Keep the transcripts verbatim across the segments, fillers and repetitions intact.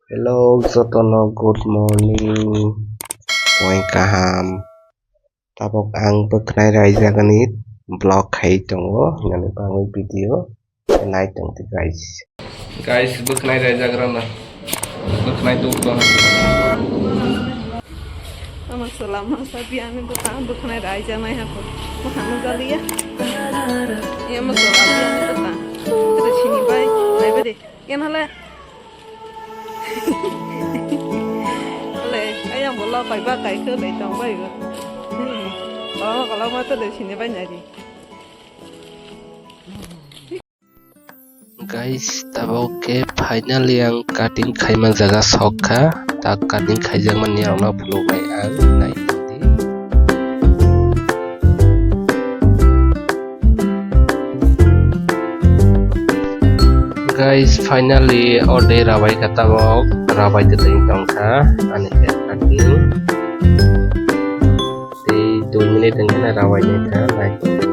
Hello, jotono good morning. Poi kaham. Tabok ang bwkhnai raijagani vlog khai tongo. Nani bagwi video nai tong di, guys. Guys, bwkhnai raijagrana. Bwkhnai duk dong. Ama salama sabi ani bwkha, bwkhnai raijanai hako. Bwkha no jaliya. Ama salama ani bwkha. Tete sini bai, nai bai de. Ken hale. Hale, ayang bola bai ba kai khe dai tong bai go. Kolama kolama tete sini bai nai di. Guys, tabok khe finally ang cutting khaima jaga sokha. Ta cutting khaijakmani rokno phunuknai ang, nai tongdi. Guys, finally ode rabai kha tabok, rabai tei tongkha ani hair cutting. Tei dui minute wngkha na rabai nai kha, nai tongdi.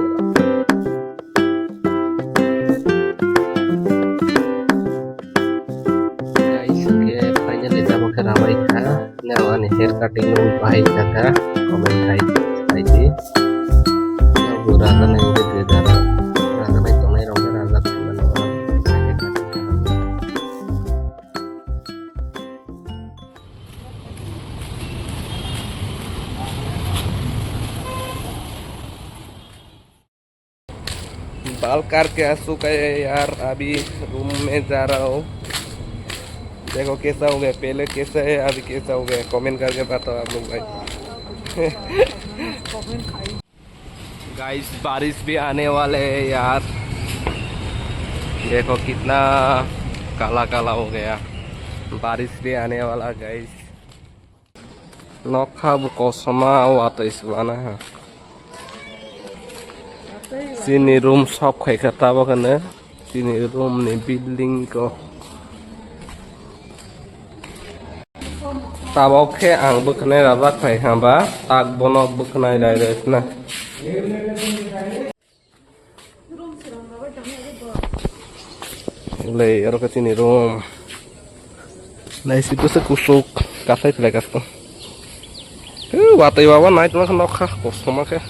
Guys, hwnkhe finally tabok khe rabai kha. Nang ani hair cutting no bahai kha kha, comment khai, khai di. Bo rajaknai hwnkhe je jara rajaknai tongnai rok khe rajak khaimano. बाल काट के आ चुका है यार, अभी रूम में जा रहा हूँ। देखो कैसा हो गया, पहले कैसा है, अभी कैसा हो गया, कमेंट करके बताओ आप लोग भाई। गाइस, बारिश भी आने वाले है यार, देखो कितना काला काला हो गया, बारिश भी आने वाला guys. Nokha bo kosoma watwi swbana ha. Chini room sop khai kha tabok hwnwi. Chini room ni building ko. Tabok khe ang bwkhanai rajak phai kha ba, tak bono bwkhanai lai rwna. Le, oro khe chini room. Naisik bwswk kuchuk, kathai phlai kasto. He, watwi baba nai tongma khe nokha, kosom khe.